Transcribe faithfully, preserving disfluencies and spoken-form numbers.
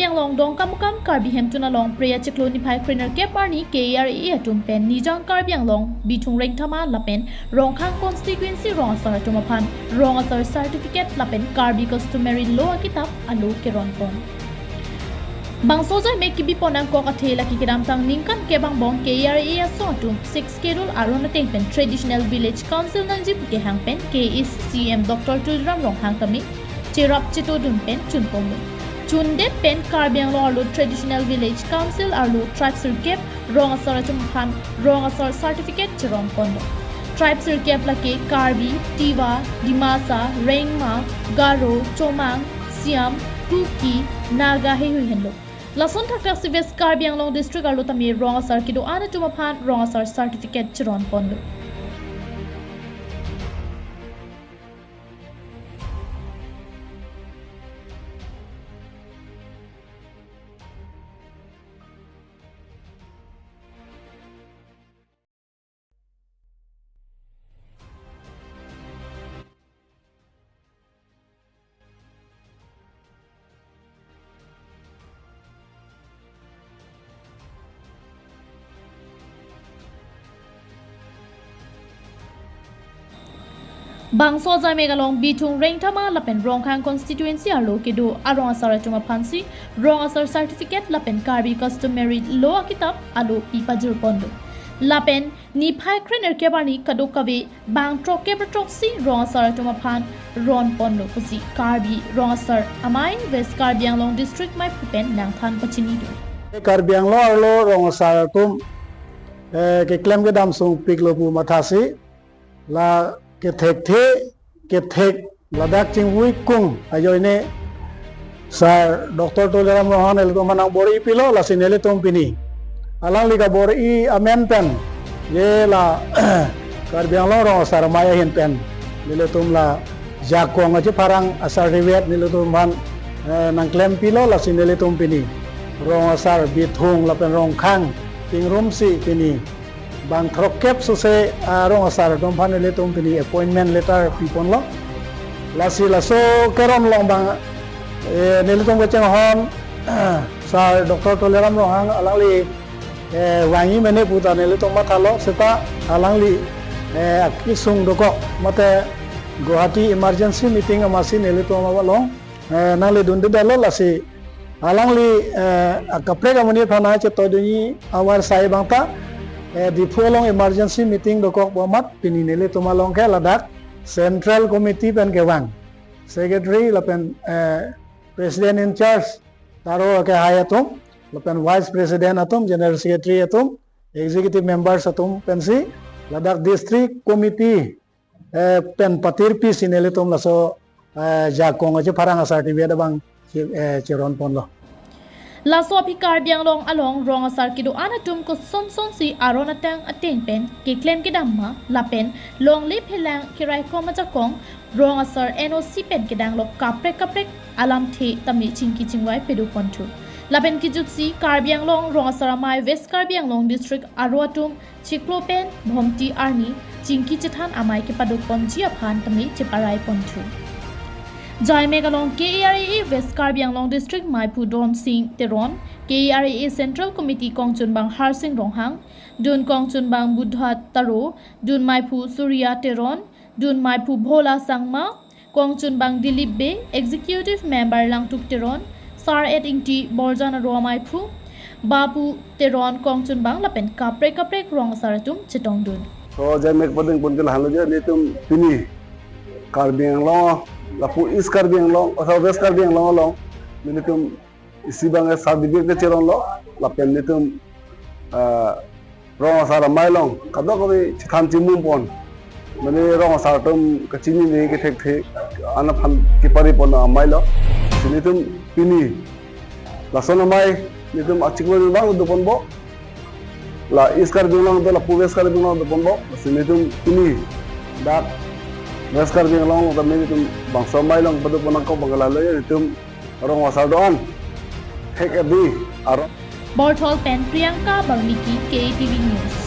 Anglong Dongkamukam Karbi Hemtun along Phre achiklo niphai krenerkep arni K A R A atum pen Nijang Karbi Anglong, Bithung Rengthama lapen Rongkhang constituency rong asar atum aphan rong asar certificate lapen Karbi customary law akitap alo keron pon. Bangso ajaimek kebi pon angkok athe lake kedamtang ningkan kep angbong K A R A asong atum Sixth Schedule aron ateng pen Traditional Village Council nangji pu kehang pen K A A C C E M Doctor Tuliram Ronghang tame cherap chetodun pen chun ponlo. Chundet pen Karbi Anglong arlo Traditional Village Council arlo tribe sirkep rong asar atum aphan rong asar certificate cheron ponlo. Tribe sirkep lake Karbi, Tiwa, Dimasa, Rengma, Garo, Chomang, Siam, Kuki, Naga heihui henlo. Lason thakthak si West Karbi Anglong District arlo tame rong asar kedo-an atum aphan rong asar certificate cheron ponlo. Bangso ajaimek along Bithung Rengthama lapen Rongkhang constituency arlo kedo arong asar atum aphansi rong asar certificate lapen Karbi customary law akitap alo pi pajir ponlo. Lapen niphai krenerkep arni kadokave bang throkkep ra throksi rong asar atum aphan ron ponlo pusi Karbi Rong Asar Amei West Karbi Anglong District maiphu pen nangthan pachinidun. Karbi Anglong arlo rong asar atum, eh, keklem kedam sungpiklo pu mathasi, la kethekthe, kethek ladak chingvui kung ajoine Sir Doctor Tuliram Ronghang nelitum aphan nangbor-i pilo, lasi nelitum pini alangli kabor-i amen pen, je la Karbi Anglong Rong Asar Amei ahin pen nelitum la jakong achepharang asar rivet nelitum aphan, eh, nangklem pilo, lasi nelitum pini rong asar Bithung lapen Rongkhang tingrumsi pini bang throkkep sose, ah, rong asar atum aphan nelitum pini appointment letter pi ponlo. Lasi laso keron along bang, eh, nelitum kachinghon, Sir Doctor Tuliram Ronghang alangli, eh, vangji mene puta nelitum mathalo, seta alangli, eh, akesung dokok mate Guwahati emergency meeting amatsi nelitum along, eh, nangledundedetlo, lasi alangli, eh, akaprek amonit aphan nangchetodunji avarsai abang ta, eh, Diphu along emergency meeting dokok pu amat pini nelitum along ke ladak Central Committee pen kevang Secretary lapen, eh, President in charge taro akehai atum lapen Vice President atum, General Secretary atum, Executive Members atum pensi ladak District Committee, eh, pen patirpisi nelitum laso, eh, jakong achepharang asar rivet abang che-, eh, cheron ponlo. Laso aphi Karbi Anglong along rong asar kedo-an atum kosonson si aron atang ateng pen keklem kedam ma lapen longle phelang keraikom ajakong rong asar N O C pen kedang lo kaprek kaprek alamthe tame chingki chingvai pado ponthu. Lapen kejutsi Karbi Anglong Rong Asar Amei West Karbi Anglong District aro atum chiklo pen Bhomti arni chingki chethan amei kepado ponji aphan tame cheparai ponthu. Jaimek along K A R A A West Karbi Anglong District maiphu Don Sing Teron, K A R A A Central Committee kongchunbang Harsing Ronghang, dun kongchunbang Buddha Taro, dun maiphu Surya Teron, dun maiphu Bhola Sangma, kongchunbang Dilip Bey, Executive Member Langtuk Teron, Sar et Ingti Borjan aro amaiphu, Bapu Teron kongchunbang lapen kaprek kaprek rong asar atum chetongdun. So, jaimek pading pon ke lahenlo je, nelitum pini Karbi Anglong, lapu East Karbi Anglong, asa West Karbi Anglong along, nelitum isi abang certificate cheronlo, lapen nelitum, ah, rong asar amei along kadokave chethan chimum pon, mane rong asar atum kachinine kethekthe an aphan kepari pon ameilo. Si nelitum pini lason amei nelitum achiklo abang do ponpo. La East Karbi Anglong do, lapu West Karbi Anglong do ponpo. Si nelitum pini dak West Karbi Anglong tame nelitum bangso amei along pado pon nangkok abang ke lahenlo, nelitum rong asar do-an thek adi aro. Borthol pen Priyanka Balmiki, K A T V News.